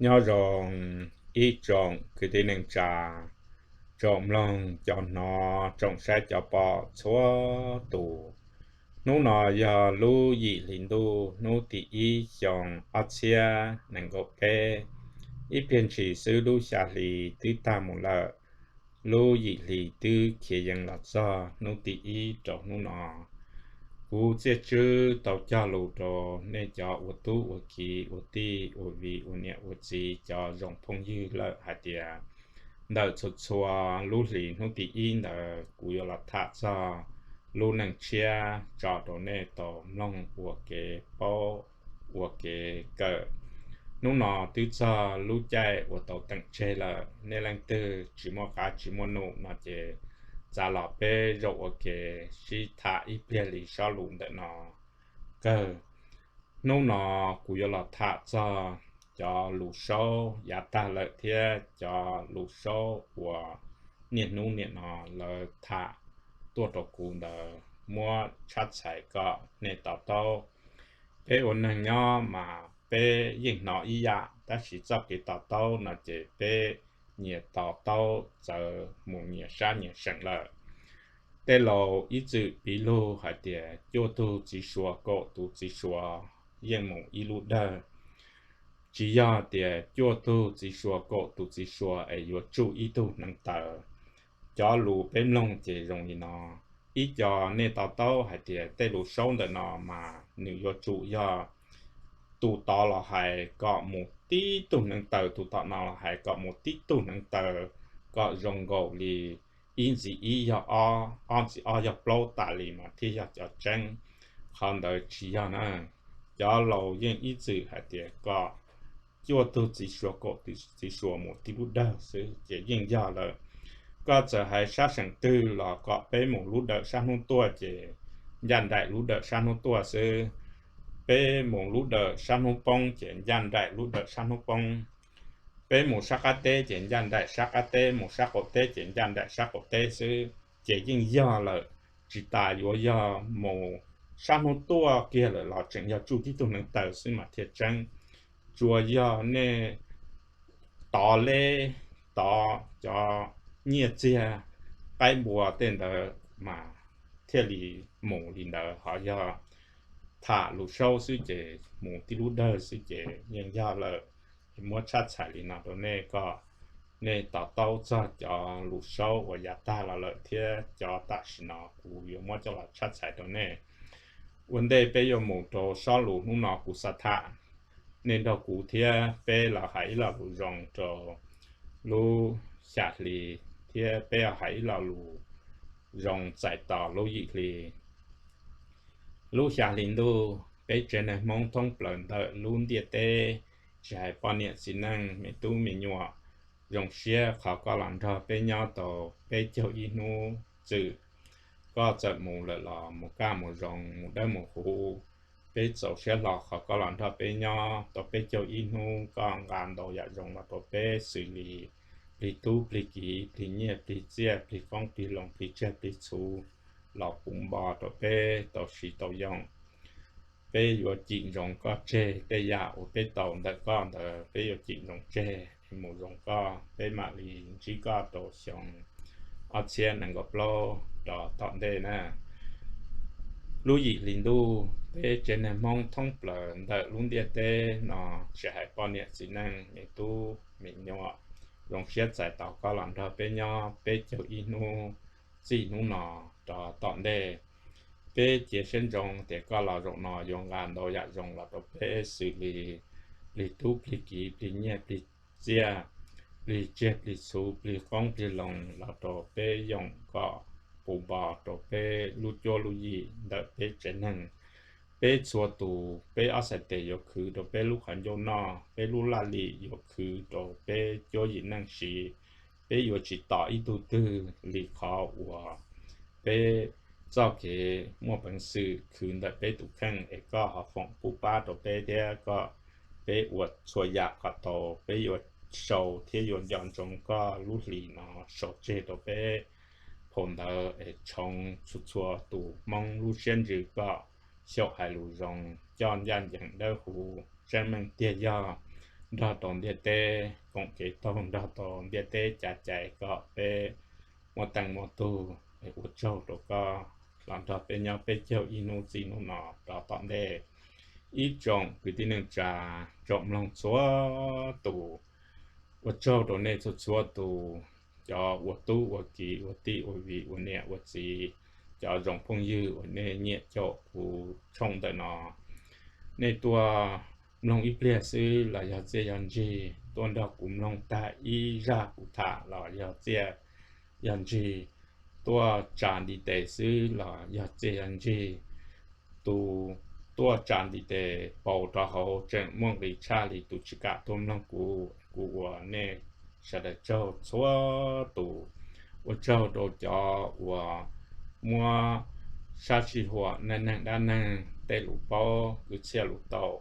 Nyob zoo ib tsoom kwv tij neej tsa, tsoom mloog cov hnov, tsoom saib cov pom txhua tus. Hnub no yog lub yim hli ntuj, hnub tim ib xyoo ob txhiab nees nkaum peb. Ib pliag ntshis xwb lub xya hli twb tag mus lawm. Lub yim hli twb khiav yees los txog hnub tim ib rau hnub no. Kuv Txiaj Tswb tau cog lus rau nej cov ua tub ua ki, ua tij ua viv, ua niam ua txiv, cov zoo phooj ywg lawm hais tias ntawm txhua txhua lub hlis hnub tim ib ntawd kuv yuav los tham txog lub neej tshiab tso rau nej tau mloog ua kev paub, ua kev kawm. Hnub no twb txog lub caij uas tau teem tseg lawm, nej leej twg tsis muaj qab tsis muaj num no ces txav los peb zaum ua ke sib tham ib pliag li sob lus ntawm no kawg. Hnub no kuv yuav los tham txog cov lus saub yav tag lawm thiab cov lus saub uas niaj hnub niam no lawv tham tuaj rau kuv ntawd muab tshab txhais kom nej to taub. Peb ua neeg nyob mas peb yeej hnov ib yam, tab sis txoj kev to taub no ces peb nyias to taub txawv mus nyias sab nyias seem lawm. Tej laus ib txwm piv lug hais tias cuaj tug txiv suav kaum tus txiv suav yeej mus ib lub dawg. Tsis yog tias cuaj tug txiv suav kaum tus txiv suav es yuav tsuj ib tug hneev taw. Cov lus peb mloog ces zoo li no. Ib co nej to taub hais tias tej lus saub ntawm no mas nws yuav tsum yog tus tod los hais kom mus tib tug hneev taw, tus tom no los hais kom mus tib tug hneev taw, kom zoo nkaus li ib ntxiv ib yog ob, ob ntxiv ob yog plaub tas li mas thiaj yog cov tseeb. Qhov ntawd tsis yog na. Cov laus yeej ib txwm hais tias kom cuaj tug txiv suav kaum txiv suav mus tib lub dawg xwb ces yeej yog lawm. Koj txawm hais sab seem twg los kom peb mus lub dawm sab hnub tuaj ces ncaj nraim lub dawm sab hnub tuaj xwb. Peb mus lub dawm sab hnub poob ces ncaj nraim lub dawm sab hnub poob. Peb mus sab qab teb ces ncaj nraim sab qab teb, mus sab qaum teb ces ncaj nraim sab qaum teb xwb ces yeej yog lawm. Tsis tas yuav yog mus sab hnub tuaj kiag lawm los tseem yog tsuj tib tug hneev taw xwb mas thiaj tseeb. Tsuas yog nej tov leb, tov cov nyiaj txiag qaib npua tej ntawd mas thiaj li mus li ntawd, ho yog tham lus saub xwb ces mus tib lub dawg xwb ces yeej yog lawm. Muab tshab txhais li no rau nej kom nej to taub txog cov lus saub uas yav tag los lawm thiab cov tam sim no kuv yuav muab coj los tshab txhais rau nej. Ua ntej peb yuav mus rau sob lus hnub no kuv xav tham, nej nrog kuv thiab peb los hais ib lo lus zoo rau lub xya hli, thiab peb los hais ib lo lus zoo txais tos lub yim hli. Lub xya hli ntuj, peb tsev neeg Hmoob thoob plaws ntawm lub ntiaj teb, tsis hais poj niam txiv neej me tub me nyuam, zoo siab qhov koj los nrog peb nyob tau peb caug ib hnub txwm. Koj txawm mus lawm los mus kaj mus zoo, mus dawb mus huv. Peb txaus siab hlo qhov koj los nrog peb nyob tau peb caug ib hnub, koj nqa ntau yam zoo los rau peb xws li plig tub plig kiv, plig nyiaj plig txiaj, plig qoob plig loo, plig tsiaj plig txhu los puv npo rau peb tau siv tau yoog. Peb yuav cim ntsoov koj tseg tej yam uas peb tau ntawm koj ntawd, peb yuav cim ntsoov tseg es mus zoo koj, peb mam li ntsib koj rau xyoo ob txhiab nees nkaum plaub rau tom ntej na. Lub yim hli ntuj, peb tsev neeg Hmoob thoob plaws ntawm lub ntiaj teb no, tsis hais poj niam txiv neej me tub me nyuam, zoo siab txais tos koj los nrog peb nyob peb caug ib hnub txij hnub no rau tom ntej. Peb cia siab ntsoov tias koj los zaum no yuav nqa ntau yam zoo los rau peb xws li plig tub plig kiv, plig nyiaj plig txiaj, plig tsiaj plig txhu, plig qoob plig loo los rau peb yoog kom puv npo rau peb lub cuab lub yig ntawm peb tsev neeg. Peb txhua tus, peb ob txhais tes yuav khwv rau peb lub qhov ncauj noj, peb lub laj lim yuav khwv rau peb cuab yim neej siv. Peb yuav tsis tos ib tug twg li qhov uas peb txoj kev muaj peev xwm khwv ntawm peb tus kheej es koj ho foom pub pab rau peb thiab koj, peb ua txhua yam kom tau. Peb yuav sau thiab yuav nco ntsoov koj lub hlis no sau tseg rau peb phau ntawv es tshoov txhua txhua tus Hmoob lub siab ntsws kom xyaum hais lus zoo, coj ncaj ncees dawb huv. Tseeb meej tiag yog nrog rau ntiaj teb koom kev taug nrog rau ntiaj teb cav cais kom peb muaj teej muaj tug. Ua tsaug rau koj los nrog peb nyob peb caug ib hnub txij hnub no rov tom ntej. Ib tsoom kwv tij neej tsa, tsoom mloog txhua tus, ua tsaug rau nej txhua txhua tus, cov ua tub ua kiv, ua tij ua viv, ua niam ua txiv, cov zoo phooj ywg uas nej nyiam caum kuv tshooj ntawm no. Nej tuaj mloog ib pliag xwb los yog txiaj yog ntsig, tuaj nrog kuv mloog tag ib zaj kuv tham los yog txiaj yog ntsig, tuaj tsa ntiv tes xwb los yog txiaj yog ntsig. Tus tuaj tsa ntiv tes paus rau hauv tseem muaj nqis tshaj li tus tsis kam tuaj mloog kuv. Kuv ua nej sawv daws tsaug txhua tus. Ua tsaug rau cov uas muab sab sij huam neej neeg dab neeg tej lus paub kwv txhiaj lus tau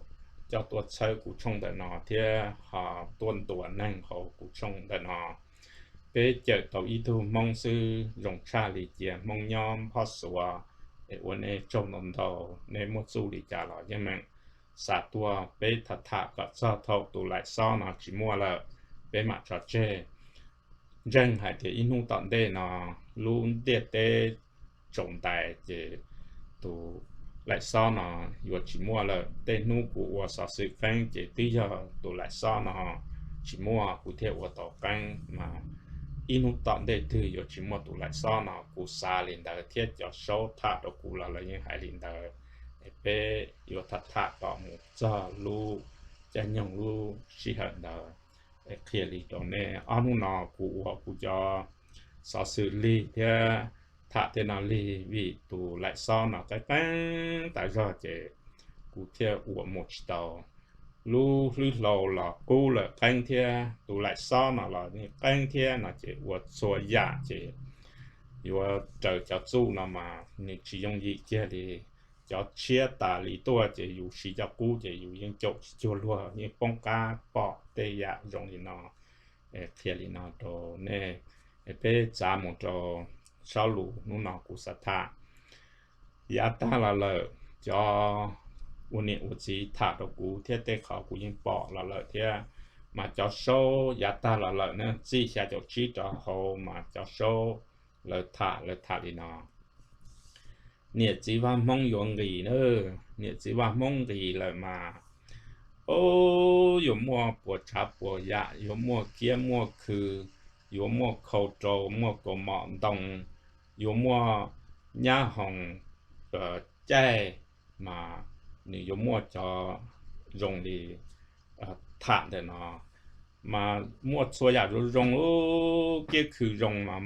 coj tuaj txhawb kuv tshooj ntawm no thiab ho tuaj ntuas neeg hauv kuv tshooj ntawm no. Peb cawm tau ib tug Hmoob xwb zoo tshaj li cia Hmoob nyob nphob xuav. Es ua nej tsaug ntau ntau, nej muaj txuj li cas los yeej meem xa tuaj, peb tham tham kom txog thaum tus laim xob no tsis muaj lawm, peb mam tso tseg. Ntseeg hais tias ib hnub tom ntej no lub ntiaj teb tsaus ntais ces tus laim xob no yuav tsis muaj lawm. Tej hnub kuv ua xov xwm qeeb ces twb yog tus laim xob no tsis muaj kuv thiaj ua tau qeeb, mas ib hnub tom ntej twg yuav tsis muaj tus laim xob no, kuv xav li ntawd thiab cov Saub tham rau kuv los lawv yeej hais li ntawd. Es peb yuav tham tham kom mus txog lub caij nyoog lub sij hawm ntawd. Es qhia li rau nej, ob hnub no kuv ua kuv cov xov xwm lig thiab tham tej no lig vim tus laim xob no qeeb qeeb tas zog ces kuv thiaj ua mus tsis tau. Lub hlwb hlau los qub lawm qeeb thiab, tus laim xob no los yeej qeeb thiab no ces ua txhua yam ces yuav raws cov txuj no mas nws tsis yooj yim kiag li. Cov tshiab tas li tuaj ces yus siv cov qub ces yus yeej caum tsis cuag luag, yeej poob qab pom tej yam zoo li no. Qhia li no rau nej, peb txav mus rau Saub lus hnub no kuv xav tham. Yav tag los lawm, cov ua niam ua txiv tham rau kuv thiab tej qhov kuv yeej pom los lawm thiab, mas cov Saub yav tag los lawm na, txij xya caum tsib rov hauv mas cov Saub lawv tham, lawv tham li no: Niam txiv Vaj Hmoob yuav nqis na, niam txiv Vaj Hmoob nqis lawm mas, o, yuav muaj puas tsav puas yam, yuav muaj kiab muaj khw, yuav muaj khau rau, muaj kaus mom ntoo, yuav muaj nyab hoom caij, mas nws yuav muaj cov zoo li tham ntawm no, mas muaj txhua yam zoo zoo, kiab khw zoo mas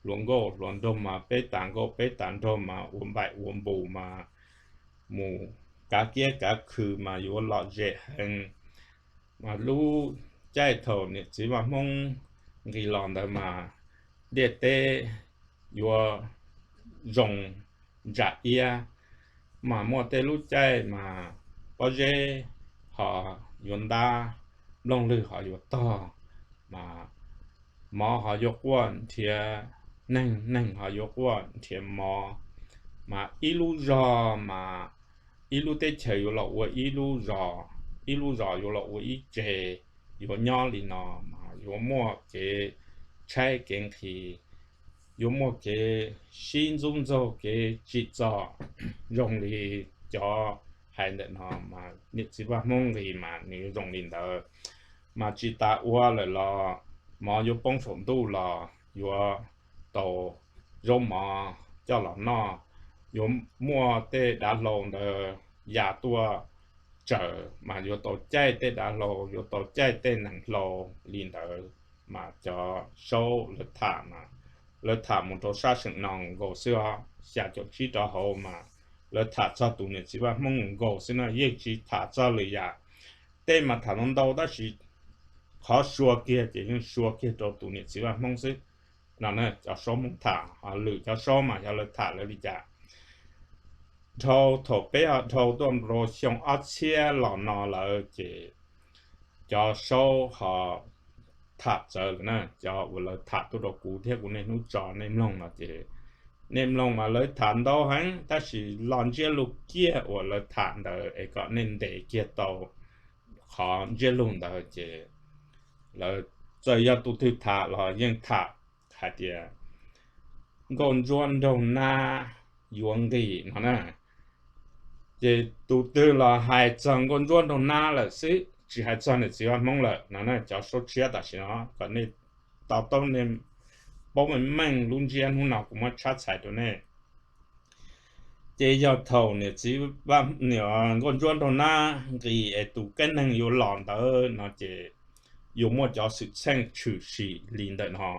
hluas nkauj hluas nraug mas peb tas nkauj peb tas nraug mas ua npaim ua npus mas mus kav kiab kav khw mas yuav lom zem heev. Mas lub caij thaum niam txiv Vaj Hmoob nqis los ntawd mas ntiaj teb yuav zoo ntsa iab, mas muaj tej lub caij mas pob zeb ho yuav ntab, nplooj lwg ho yuav tog, mas mov ho yuav quaj nrhiav neeg, neeg ho yuav quaj nrhiav mov, mas ib lub zog mas ib lub teb chaws yuav los ua ib lub zos, ib lub zos yuav los ua ib tse, yuav nyob li no mas yuav muaj kev tshaib kev nqhis, yuav muaj kev sib ntxub ntxaug kev tsim txom zoo li cov hais ntawm no, mas niam txiv Vaj Hmoob nqis mas nws yuav zoo li ntawd. Mas tsis tas ua lawm los mov yuav poob saum ntuj los yuav tau zaub mov coj los noj, yuav muaj tej dav hlau ntawd ya tuaj tsaws mas yuav tau caij tej dav hlau, yuav tau caij tej nees hlau li ntawd. Mas cov Saub lawv tham mas lawv tham mus rau sab seem no nkaus xwb os, xya caum tsib rov hauv mas lawv tham txog tus niam txiv Vaj Hmoob nkaus xwb na, yeej tsis tham txog lwm yam. Tej mas tham ntau ntau tab sis qhov sua kiag ces yeej sua kiag rau tus niam txiv Vaj Hmoob xwb no. Cov Saub Hmoob tham, lwm cov Saub mas xyov lawv tham lawv li cas. Dhau thaum peb ho dhau tuaj rau xyoo ob txhiab los no lawm ces cov Saub ho tham txawv lawm na, cov uas lawv tham tuaj rau kuv thiab kuv niaj hnub tso nej mloog no ces nej mloog mas lawv tham ntau heev tab sis los ntsiab lus kiag uas lawv tham ntawd es kom nej ntes kiag tau qhov ntsiab lus ntawd ces lawv txawm yog tus twg tham los yeej tham hais tias nkauj ntsuab nraug nab yuav nqis no na. Ces tus twg los hais txog nkauj ntsuab nraug nab lawm xwb, tsis hais txog niam txiv vaj Hmoob lawm no na. Cov saub tshiab tam sim no kom nej to taub nej paub meej meej lub ntsiab hnub no kuv muab tshab txhais rau nej. Ces yog thaum niam txiv, nkauj ntsuab nraug nab nqis es tus keeb neeg yuav los ntawd no ces yuav muaj cov xwm txheej tshwm sim li ntawm no,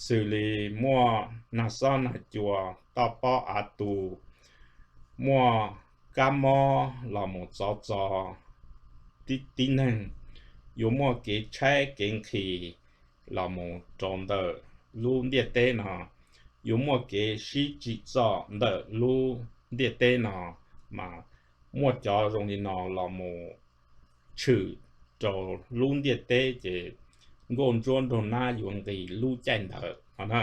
xws li muaj nag xob nag cua, toj pob av tus, muaj kab mob los mus txov txo tib neeg, yuav muaj kev tshaib kev nqhis los mus rau ntawm lub ntiaj teb no, yuav muaj kev sib tsim txom ntawm lub ntiaj teb no, mas muaj cov zoo li no los mus tshwm rau lub ntiaj teb ces nkauj ntsuab nraug nab yuav nqis lub caij ntawd no na.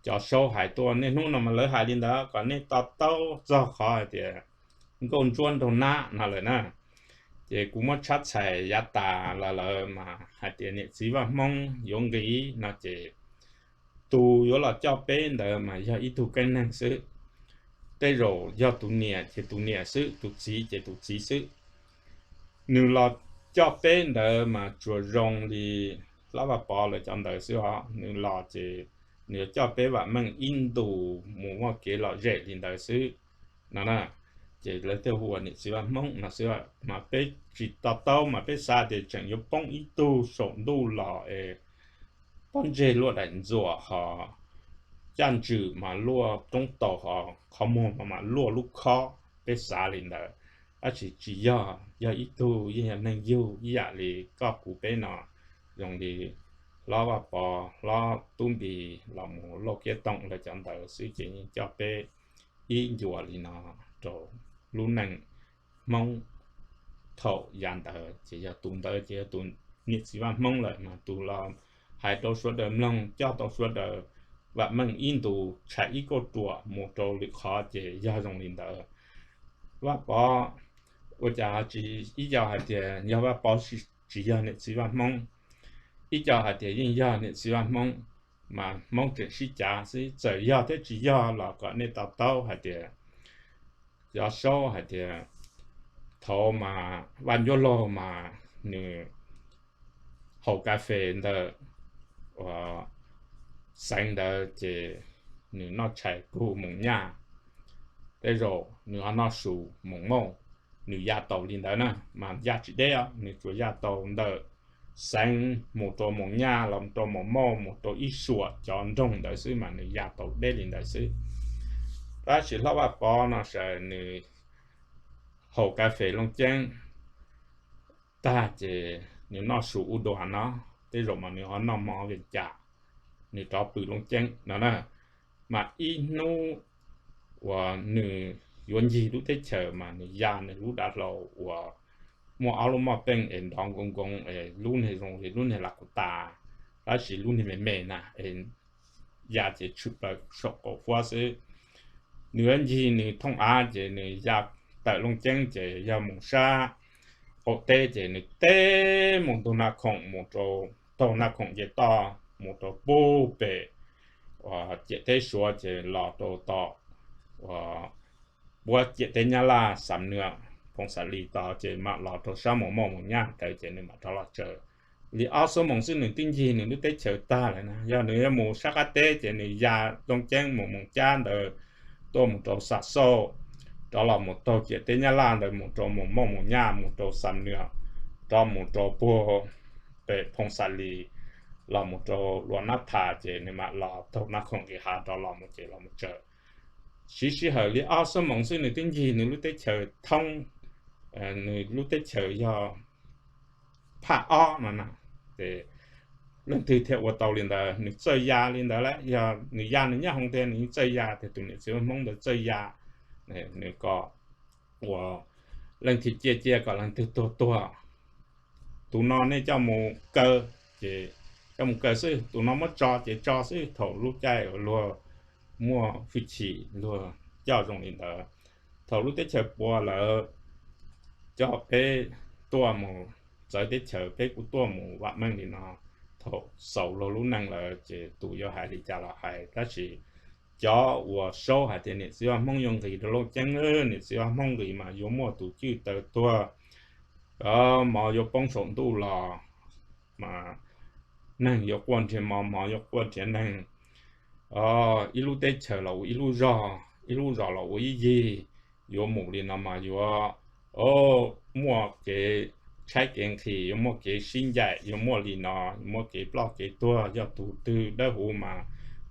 Cov saub hais tuaj niaj hnub no mas lawv hais li ntawd kom nej to taub txog qhov hais tias nkauj ntsuab nraug nab no lawm na. Ces kuv muab tshab txhais yav tas los lawm mas hais tias niam txiv vaj Hmoob yuav nqis no ces tus yuav los coj peb ntawd mas yog ib tug keeb neeg xwb. Tej zaum yog tus niam ces tus niam xwb, tus txiv ces tus txiv xwb. Nws los coj peb ntawd mas tsuas zoo li Hlob Vaj Pov lawv cov ntawd xwb os. Nws los ces nws yuav coj peb vam meej ib ntus mus muaj kev lom zem li ntawd xwb no na. Ces lawv thiaj hu ua niam txiv vaj Hmoob no xwb. Mas peb tsis to taub mas peb xav tias tseem yuav poob ib tug saum ntuj los es pob ntseg luaj daim ntxuam ho caj ntswg mas luaj roob taus ho qhov muag mas luaj lub khob, peb xav li ntawd. Tab sis tsis yog, yog ib tug yeej yog neeg yug ib yam li koj kuv peb no, zoo li Hlob Vaj Pov, Hlob Tub Npis los mus Lauj Kiab Toom lawv cov ntawd xwb ces yeej coj peb ib ncua li no rau lub neej Hmoob thaum yav ntawd. Ces yog tus ntawd ces yog tus niam txiv vaj Hmoob lawm mas tus los hais rau sawv daws mloog, coj tau sawv daws vam meej ib ntus, tshais ib kauj ruam mus rau lwm qhov ces yog zoo li ntawd. Vaj Pov ua cas tsis, ib co hais tias yog Vaj Pov tsis yog niam txiv vaj Hmoob, ib co hais tias yeej yog niam txiv vaj Hmoob, mas Hmoob tseem sib cav xwb. Txawm yog thiab tsis yog los kom nej to taub hais tias cov saub hais tias thaum mas Vaj Ncuab Laug mas nws haus kas fes ntawm Xeev ntawd ces nws noj tshais pug moos nyaj, tej zaum nws ho noj su moos mauj, nws ya tau li ntawd na, mas ya tsis deb os, nws tsuas ya tau ntawm Xeev mus rau moos nyaj los rau moos mauj mus rau ib suam cov nroog ntawd xwb mas nws ya tau deb li ntawd xwb. Tab sis Hlob Vaj Pov no sas nws haus kas fes Looj Ceeb tag ces nws noj su ub dua no, tej zaum mas nws ho noj mov Vees Cas, nws rov pw Looj Ceeb no na. Mas ib hnub uas nws yuav ncig lub teb chaws mas nws ya nws lub dav hlau uas muaj ob lub moj peej es nrov nkoos nkoos es lub niag zoo li lub niag las kus tas, tab sis lub niag me me na, ya ces tshwm plaws saum qaum fuab xwb. Nws yuav ncig nws thooj av ces nws ya tawm Looj Ceeb ces yog mus sab qaum teb ces nws teb mus taug Naj Khoom, mus rau taug Naj Khoom ces toj mus rau puag pem ciam teb Suav ces los rau tom uas puab ciam teb Nyab Laj Xam Nuam Phoos Xas Lis tod ces mam los rau sab Moos Mauj Moos Nyaj ntawd ces nws mam rov los tsaws. Li ob xuab moos xwb nws twb ncig nws lub teb chaws tag lawm na. Yog nws yuav mus sab qab teb ces nws ya Looj Ceeb mus Moos Cab ntawd tuaj mus rau Xam Xauj, rov los mus taug ciam teb Nyab Laj ntawd mus rau Moos Mauj Moos Nyaj mus rau Xam Nuam, rov mus rau puag pem Phoos Xas Lis, los mus rau Luam Nab Thas ces nws mam los taug Naj Khoom Nqis Hav rov los mus ces los mus tsaws. Siv sij hawm li ob xuab moos xwb nws twb ncig nws lub teb chaws thoob, nws lub teb chaws yog phaj ob no na. Ces leej twg thiaj ua tau li ntawd, nws txawj ya li ntawd lawm. Yog nws ya nws nyob hauv tiag nws txawj ya tiag, tus niam txiv Hmoob ntawd txawj ya, nws kom ua leej twg cia cia kom leej twg tuag tuag. Tus no nej coj mus kaw, ces coj mus kaw xwb, tus no muab tso ces tso xwb. Thaum lub caij uas luag muaj hwj chim luag coj zoo li ntawd. Thaum lub teb chaws puas lawm, coj peb tuaj mus txawv teb chaws peb kuj tuaj mus vam meej li no. Thaum xaus luag lub neej lawm ces tus yuav hais li cas los hais, tab sis cov uas Saub hais tias niam txiv vaj Hmoob yuav nqis rau Looj Ceeb, niam txiv vaj Hmoob nqis mas yuav muaj tus cwj taw tuag, mov yuav poob saum ntuj los mas neeg yuav quaj nrhiav mov, mov yuav quaj nrhiav neeg, ib lub teb chaws los ua ib lub zos, ib lub zos los ua ib yig, yuav mus li no mas yuav muaj kev tshaib kev nqhis, yuav muaj kev sib ncaim, yuav muaj li no, yuav muaj kev ploj kev tuag. Yog tus twg dawb huv mas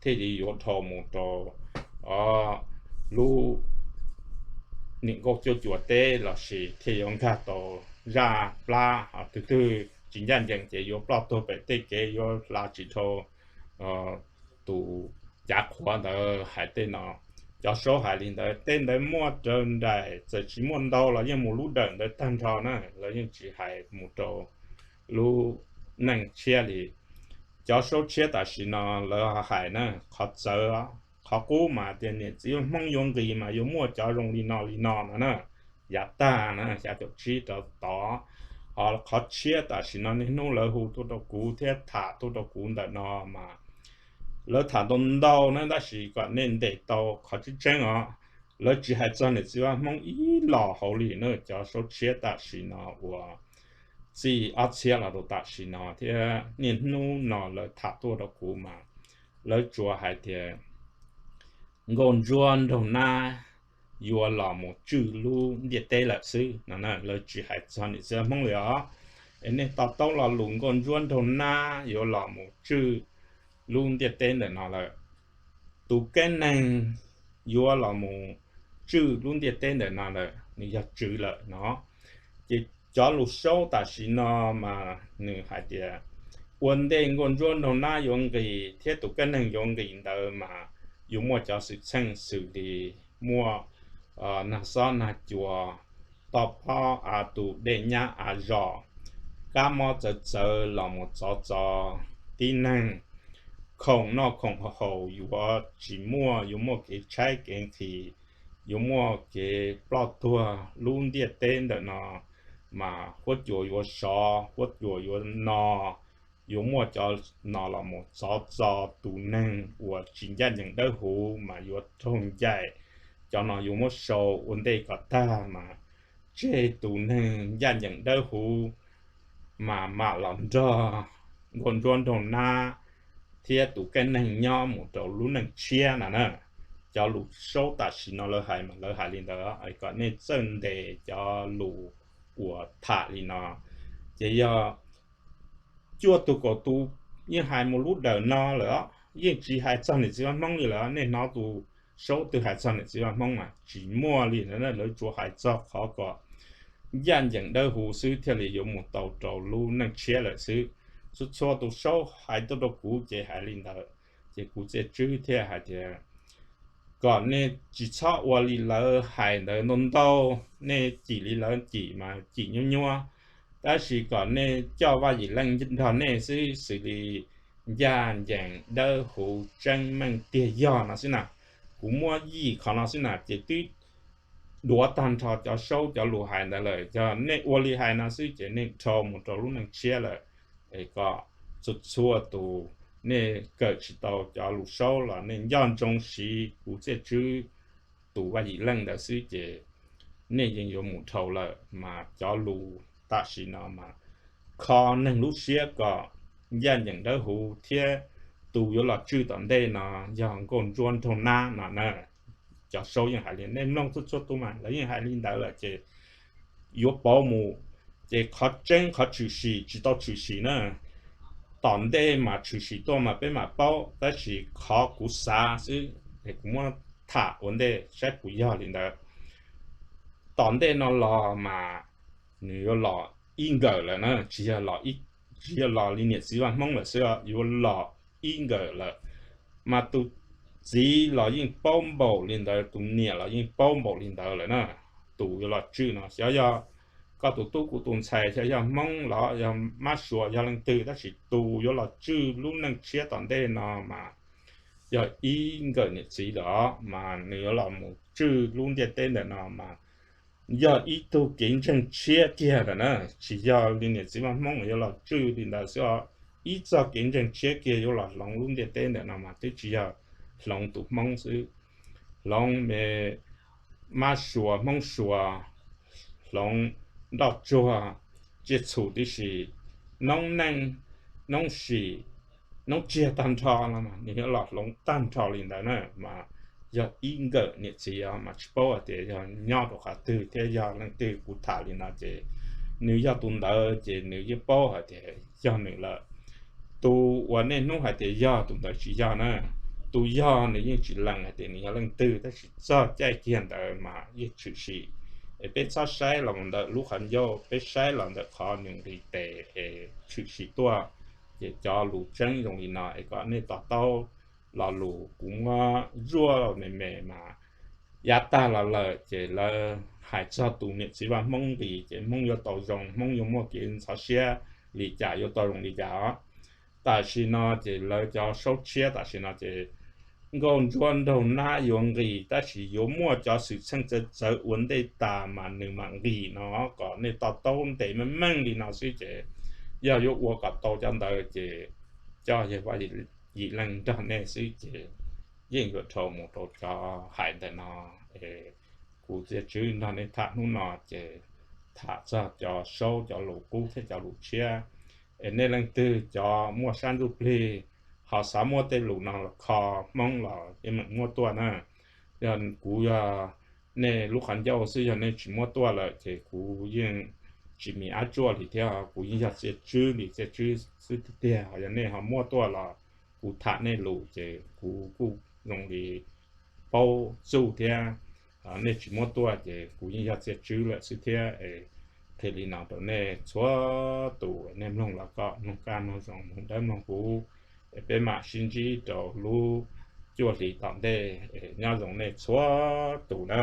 thiaj li yuav dhau mus rau lub niam nkauj cuaj cua teb lossis thiaj yuav nkag tau zaj plab. Tus twg tsis ncaj ncees ces yuav ploj tuag pem tej kev, yuav hla tsis dhau tus cav qhuav ntawd hais tej no. Cov Saub hais li ntawd, tej ntawd muaj raws nraim, txawm tsis muaj ntau los yeej mus lub dawm ntawd tag nrho na, lawv yeej tsis hais mus rau lub neej tshiab li. Cov Saub tshiab tam sim no lawv hais na, qhov txawv, qhov qub mas tias niam txiv Hmoob yuav nqis mas yuav muaj cov zoo li no li no no na, yav tag na xya caum tsib rau tod. Ho qhov tshiab tam sim no niaj hnub lawv hu tuaj rau kuv thiab tham tuaj rau kuv ntawm no mas lawv tham ntau ntau na, tab sis kom nej ntes tau qhov tseeb tseeb os, lawv tsis hais txog niam txiv vaj Hmoob ib los hauv li na. Cov Saub tshiab tam sim no uas txij ob txhiab los rau tam sim no thiab niaj hnub no lawv tham tuaj rau kuv mas lawv tsuas hais tias nkauj ntsuab nraug nab yuav los mus tswj lub ntiaj teb lawm xwb no. Lawv tsis hais txog niam txiv vaj Hmoob li os. Es nej to taub lo lus nkauj ntsuab nraug nab yuav los mus tswj lub ntiaj teb ntawm no lawm. Tus keeb neeg yuav los mus tswj lub ntiaj teb ntawm no lawm, nws yog tswv lawm no. Ces cov lus Saub tam sim no mas nws hais tias ua ntej nkauj ntsuab nraug nab yuav nqis thiab tus keeb neeg yuav nqis ntawd mas yuav muaj cov xwm txheej xws li muaj nag xob nag cua, toj pob av tus dej nyab av zos, kab mob txawv txawv los mus txov txo tib neeg, khoom noj khoom haus yuav tsis muaj, yuav muaj kev tshaib kev nqhis, yuav muaj kev ploj tuag. Lub ntiaj teb ntawm no mas huab cua yuav sov, huab cua yuav no, yuav muaj cov no los mus txov txo tus neeg uas tsis ncaj ncees dawb huv mas yuav raug ncaim. Cov no yuav muab sau ua ntej kom tag mas tseg tus neeg ncaj ncees dawb huv mas mam los nrog nkauj ntsuab nraug nab thiab tus keeb neeg nyob mus rau lub neej tshiab no na. Cov lus Saub tam sim no lawv hais mas lawv hais li ntawd, kom nej txawj ntes cov lus uas tham li no. Ces yog cuaj tus kaum tus yeej hais mus lub dawm no lawm, yeej tsis hais txog niam txiv vaj Hmoob li lawm. Nej hnov tus Saub twg hais txog niam txiv vaj Hmoob mas tsis muaj li. Lawv tsuas hais txog qhov kom ncaj ncees dawb huv xwb thiaj li yuav mus tau rau lub neej tshiab lawm xwb. Txhua txhua tus Saub hais tuaj rau kuv ces hais li ntawd, ces kuv txiaj tswb thiaj hais tias kom nej tsis txhob ua li lawv hais ntawd ntau ntau, nej cim li lawv cim mas cim nyuab nyuab, tab sis kom nej coj Vaj Yim Leej nrog nej xwb, xws li ncaj ncees dawb huv tseeb meej tiag yog no xwb na. Kuv muab yim qhov no xwb na ces twb duav tag nrho cov Saub cov lus hais ntawd lawm. Yog nej ua li hais no xwb ces nej dhau mus rau lub neej tshiab lawm. Es kom txhua txhua tus nej kawm tsis tau cov lus Saub los nej nco ntsoov siv kuv txiaj tswb tus Vaj Yim Leej ntawd xwb ces nej yeej yuav mus dhau lawm. Mas cov lus tam sim no mas kho neeg lub siab kom ncaj ncees dawb huv thiab tus yuav los tswj tom ntej no yog nkauj ntsuab nraug nab no na. Cov Saub yeej hais li, nej mloog txhua txhua tus mas lawv yeej hais li ntawd lawm ces yuav pauv mus. Ces qhov tseeb qhov tshwm sim tsis tau tshwm sim na, tom ntej mas tshwm sim tuaj mas peb mam paub, tab sis qhov kuv xav xwb es kuv muab tham ua ntej saib puas yog li ntawd. Tom ntej no los mas nws yuav los ib nkawm lawm na, tsis yog los li niam txiv vaj Hmoob lawm xwb, yuav los ib nkawm lawm. Mas tus txiv los yeej paub npaum li ntawd, tus niam los yeej paub npaum li ntawd lawm na. Tus yuav los tswj no xyov yog koj tus tub kuv tus ntxhais, xyov yog Hmoob los yog mab suav yog leej twg, tab sis tus yuav los tswj lub neej tshiab tom ntej no mas yog ib nkawm niam txiv lawm os. Mas nws yuav los mus tswj lub ntiaj teb ntawm no mas yog ib tug kev ntseeg tshiab kiag lawm na, tsis yog li niam txiv Vaj Hmoob yuav los tswj li ntawd xwb os. Ib txoj kev ntseeg tshiab kiag yuav los hloov lub ntiaj teb ntawm no mas twb tsis yog hloov tus Hmoob xwb, hloov me mab Suav, Hmoob Suav, hloov nroj tsuag, tsiaj txhu tib si, noob neej, noob sim, noob tsiag tag nrho no mas nws yuav los hloov tag nrho li ntawd na. Mas yog ib nkawm niam txiv os mas tsis paub hais tias yog nyob rau qhov twg thiab yog leej twg. Kuv tham li no ces nws yog tus ntawd ces nws yeej paub hais tias yog nws lawm. Tus uas nej hnub hais tias yog, tus ntawd tsis yog na. Tus yog nws yeej tsis lees hais tias nws yog leej twg, tab sis txog caij kiag ntawd mas yeej tshwm sim. Es peb txhob saib los ntawm lub qhov ncauj, peb saib los ntawm qhov nws nqis tes es tshwm sim tuaj. Ces cov lus tseeb zoo li no es kom nej to taub. Lo lus kuv muab zuaj me me mas yav tag los lawm ces lawv hais txog tus niam txiv Vaj Hmoob nqis ces Hmoob yuav tau zoo, Hmoob yuav muaj kev ntxhov siab li cas, yuav tau zoo li cas os. Tam sim no ces lawv cov saub tshiab tam sim no ces nkauj ntsuab nraug nab yuav nqis, tab sis yuav muaj cov xwm txheej txawv txawv ua ntej tas mas nws mam nqis no, kom nej to taub ntev meej meej li no xwb ces yog yuav ua kom tau cov ntawd ces coj yawg Vaj Yim Leej nrog nej xwb ces yeej yuav dhau mus rau cov hais ntawm no. Kuv Txiaj Tswb nrog nej tham hnub no ces tham txog cov saub, cov lus qub thiab cov lus tshiab. Es nej leej twg cov muaj sab ntsuj plig ho xav muab tej lus no los kho Hmoob los yeej meem muab tuaj na. Yog kuv yog nej lub qhov ncauj xwb, yog nej tsis muab tuaj lawm ces kuv yeej tsis mis ab tsuaj li thiab, kuv yeej yog Txiaj Tswb li Txiaj Tswb xwb tiag tiag. Yog nej ho muab tuaj los kuv tham nej lus ces kuv kuj zoo li paub txuj thiab. Nej tsis muab tuaj ces kuv yeej yog Txiaj Tswb lawm xwb thiab. Qhia li no rau nej txhua tus, nej mloog los kom mloog kaj mloog zoo, mloog dawb mloog huv. Peb mam sib ntsib rau lub cuaj hlis tom ntej, nyob zoo nej txhua tus na.